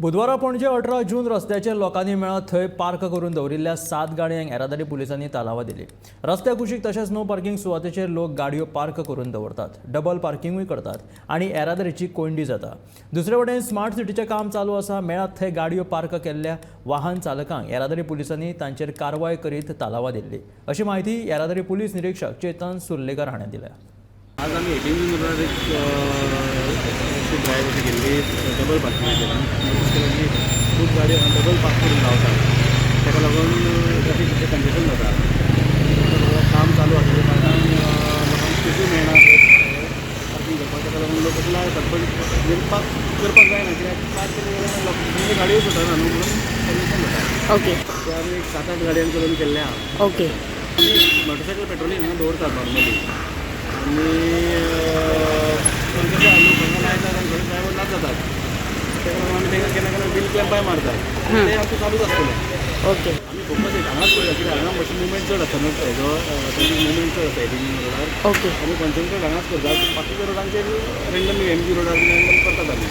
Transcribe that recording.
बुधवारा पणजे 18 जून रस्त्याचेर लोकांनी मेळत थंय पार्क करून दवरिल्ल्या 7 गाडयांक येरादारी पुलिसांनी तालावां दिली. रस्त्या कुशीक तशेंच नो पार्किंग सुवातेचेर लोक गाडयो पार्क करून दवरतात, डबल पार्किंगूय करतात आनी येरादारीची कोंयडी जाता. दुसरे वटेन स्मार्ट सिटीचें काम चालू आसा. मेळत थंय गाडयो पार्क केल्ल्या वाहन चालकांक येरादारी पुलिसांनी तांचेर कारवाय करीत तालावां दिल्ली, अशी म्हायती येरादारी पुलीस निरिक्षक चेतन सुर्लेकर हाणें दिल्या. आज आमी 18 जून रोडार एक अशी ड्रायव्ह अशी केल्ली डबल पार्किंगाचेर. आमी नोटीस केलें की खूब गाडयो हांगा डबल पार्क करून रावतात. ताका लागून ट्रॅफीक मातशें कंजेशन जाता. ताका लागून काम चालू आसा, त्या कारणान लोकांक स्पेसूय मेळना पार्किंग करपाक. ताका लागून लोक अशें लायतात, पण पार्क करपाक जायना, कित्याक पार्क केले जाल्यार लोक गाडयो सुटना न्हू, म्हणून कंजेशन जाता. ते आमी एक सात आठ गाडयांक करून केल्लें आहा. मोटरसायकल पेट्रोलिंग हांगा दवरतात नॉर्मली आनी पण कशें आहा, लोक हांगा लायतात आनी थोडे ड्रायव्हर नाच जातात. ताका लागून आमी तांकां केन्ना केन्ना व्हील क्लॅम्पाय मारतात. ते आमचें चालूच आसतलें. आमी फोकस एक हांगाच करता, कित्याक हांगा मातशें मुवमेंट चड आसता न्हू, हेजो ट्रॅफीक मुवमेंट चड आसता 18 जून रोडार. आमी कॉन्सन्ट्रेट हांगाच करतात. बाकीच्या रोडांचेर रँडमली, एमजी रोडार रँडम करतात आमी.